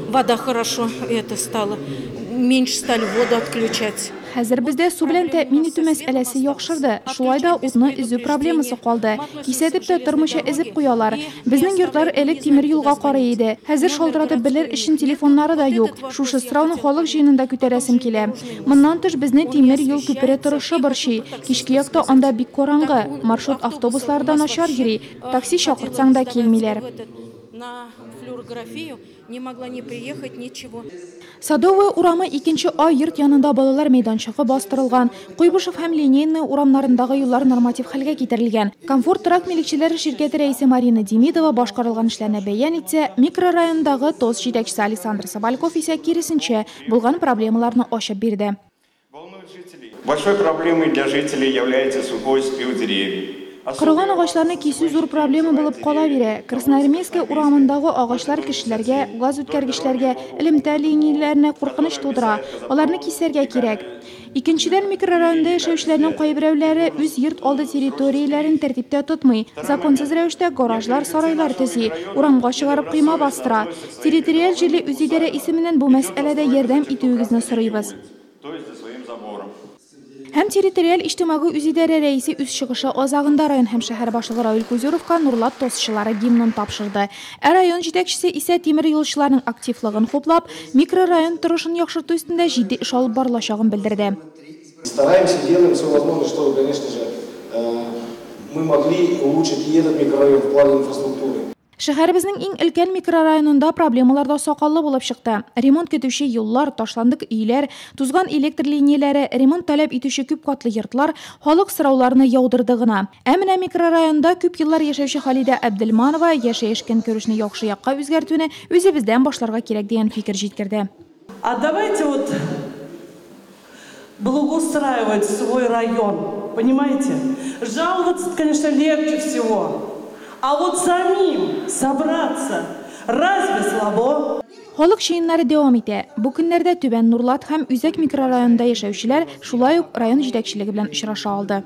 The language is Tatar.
Вода хорошо это стала. Меньше стали воду отключать. Хәзер бездә су белән тәэмин итү мәсьәләсе яхшырды. Шулай да утны өзү проблемасы калды. Кисәтеп тә тормыйча өзеп куялар. Безнең йортлар элек тимер юлга карый иде. Хәзер шалтыратып белер өчен телефоннары да юк. Шушы сорауны халык җыенында күтәрәсем килә. Моннан тыш, безне тимер юл күпере торышы борчый. Кичке якта анда бик караңгы. Маршрут автобуслары да начар йөри. Такси чакыртсаң да килмиләр. На флюорографию не могла ни приехать, ничего. Садовая урамы икенче А йорт янында балалар мәйданчыгы бастырылган. Куйбышев һәм Линейная урамнарындагы юллар норматив хәлгә китерелгән. Комфорт торак милекчеләре ширкәте рәисе Марина Демидова башкарылган эшләрне бәян итсә, микрорайондагы ТОС җитәкчесе Александр Собольков исә киресенчә, булган проблемаларны ачып бирде. Большой проблемой для жителей является сухой спил деревьев. Корыган агачларны кисү зур проблема булып кала бирә. Красноармейская урамындагы агачлар кешеләргә, газ үткәргечләргә, элемтә линияләренә куркыныч тудыра. Аларны кисәргә кирәк. Икенчедән, микрорайонда яшәүчеләрнең кайберәүләре үз йорт алды территорияләрен тәртиптә тотмый, законсыз рәвештә гаражлар, сарайлар төзи, урамга чыгарып койма бастыра. Территориаль җирле үзидарә исеменнән бу мәсьәләдә ярдәм итүегезне сорыйбыз. То есть за своим забором. Һәм территориаль иҗтимагый үзидарә рәисе үз чыгышы азагында район һәм шәһәр башлыгы Равил Кузюровка Нурлат ТОСчылары гимнын тапшырды. Ә район җитәкчесе исә тимер юлчыларның активлыгын хуплап, микрорайон торышын яхшырту өстендә җитди эш алып барылачагын белдерде. Стараемся, делаем все возможное, чтобы, конечно же, мы могли улучшить и этот микрорайон в плане инфраструктуры. Шәһәребезнең иң өлкән микрорайонында проблемалар да сакаллы булып чыкты. Ремонт көтүче юллар, ташландык өйләр, тузган электр линияләре, ремонт таләп итүче күп катлы йортлар халык сорауларны яудырды гына. Ә менә микрорайонда күп еллар яшәүче Халидә Әбделманова яшәеш-көнкүрешне яхшы якка үзгәртүне үзебездән башларга кирәк дигән фикер җиткерде. А давайте вот благоустраивать свой район, понимаете? Жаловаться, конечно, легче всего. А вот самим собраться разве слабо? Халык җыеннары дәвам итә. Бу көннәрдә Түбән Нурлат һәм Үзәк микрорайонында яшәүчеләр шулай ук район җитәкчелеге белән очраша алды.